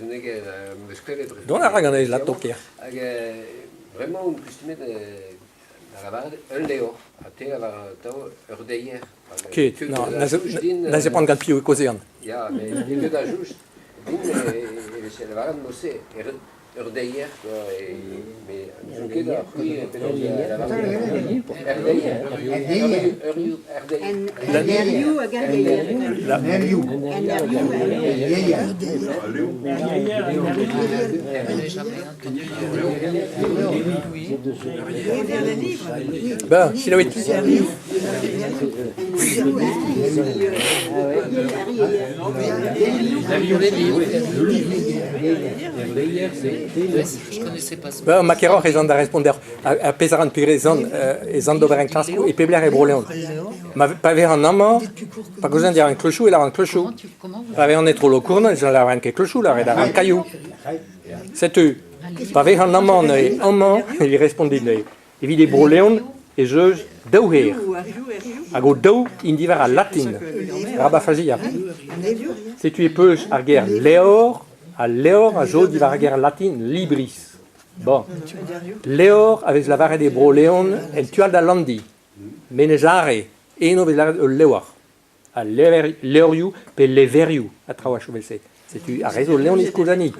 Brezhoneg am eus klevet brezhoneg. Dont a ra gant e latoker. Hag bremañ on kustumet da lavaret ul levr, ha te a lavar atav ur deier. Ket, na, na zepant gant piv e kaozean. Ya, met n'eo ket da soñj din e veze lavaret mod-se. Ur deier, met n'ouzon ket ha c'hwi penaos lavaret. Er deier, eurioù, er deier. An erioù hag ar geier. An erioù. An erioù. Ben, selaouit. Ben, ma keroc'h ez an da respont deoc'h. Ar pezh a ran peogwir ez an, ez an d'ober enklaskoù e pep lec'h e Bro-Leon. Ma, pa vezan amañ, pa gomzan diwar an kleuzioù e lavaran kleuzioù. Pa vezan e tro Lokournan e lavaran ket kleuzioù, lavaret a ran kailhoù. Setu, pa vezan amañ neuze, amañ, evit respont dit neuze, evit e Bro-Leon ez eus daou c'her. Hag o daou int diwar al latin, arabat faziañ. Setu e peus ar ger levr, al levr a zo diwar ar ger latin libris. Bon, levr a vez lavaret e Bro-Leon en tu all da Landi, Menez Are, eno e vez lavaret ul levr. Al levrioù pe levrioù ha traoù evel-se. Setu ar re zo Leoniz koulz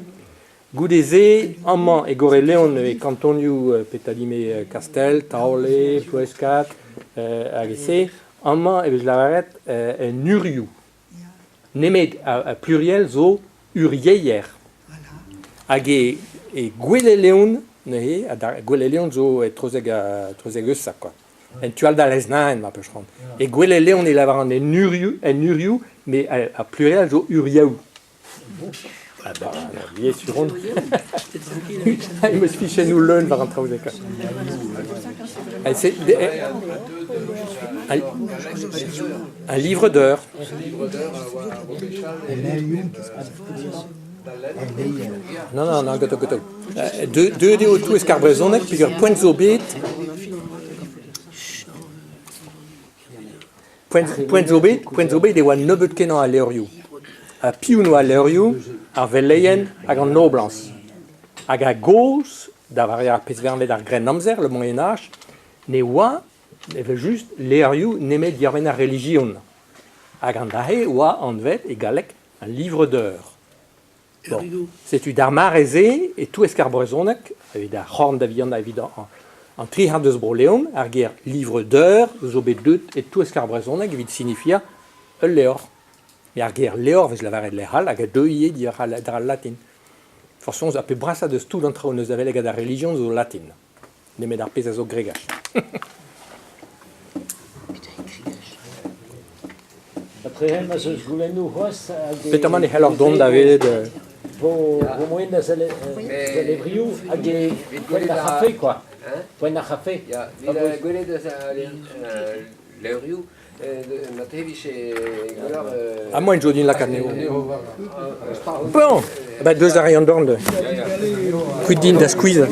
Goude-se, amañ e Gorre-Leon e kantonioù Petalime Kastell, Taole, Ploueskad hag e-se, amañ e vez lavaret en urioù. Nemet ar pluriel zo urieier. Hag e e Goueled-Leon neuze, ha da Goueled-Leon zo etrezek etrezek Eusa kwa. En tu all da Lesneven ma peus c'hoant. E Goueled-Leon e lavaran en urioù, en urioù, met ar pluriel zo urioù. Ah bah, bien sûr on. Em eus fichennoù leun war an traoù-se kwa. Un livre d'heures. Non, non, non, gato, gato. Deuet eo e-touesk ar brezhoneg peogwir poent zo bet. Poent zo bet, poent zo bet e oa nebeut-kenañ a levrioù. Ha piv 'noa levrioù? Ar veleien hag an noblañs. Hag a-gozh, da vare ar pezh 'vez anvet ar Grennamzer, le Moyen Âge, ne oa evel-just levrioù nemet diwar-benn ar relijion. Hag an dra-se 'oa anvet e galleg un livre d'heures. Bon, setu d'ar mare-se, e-touesk ar brezhoneg, evit ar c'horn da vihanañ evit an tri c'hard eus Bro-Leon, ar ger livre d'heures zo bet deuet e-touesk ar brezhoneg evit sinifiañ ul levr. Met ar ger levr 'vez lavaret lec'h all hag a deu ivez diwar al latin. Forzh ar pep brasañ deus tout an traoù neus da welet gant ar relijion zo latin. Nemet ar pezh a zo gregach. Matrehe ma'z eus goulennoù c'hoazh hag Petamant e c'helloc'h dont da welet vo vo moaien da sellet da levrioù hag e poent ar c'hafe quoi. Poent ar c'hafe. Ya, evit gwelet eus levrioù, marteze 'vije gwelloc'h... Ha moaien zo din lakaat anezho. Bon, bah deus a ray an dorn. Kuit din da skuizhañ.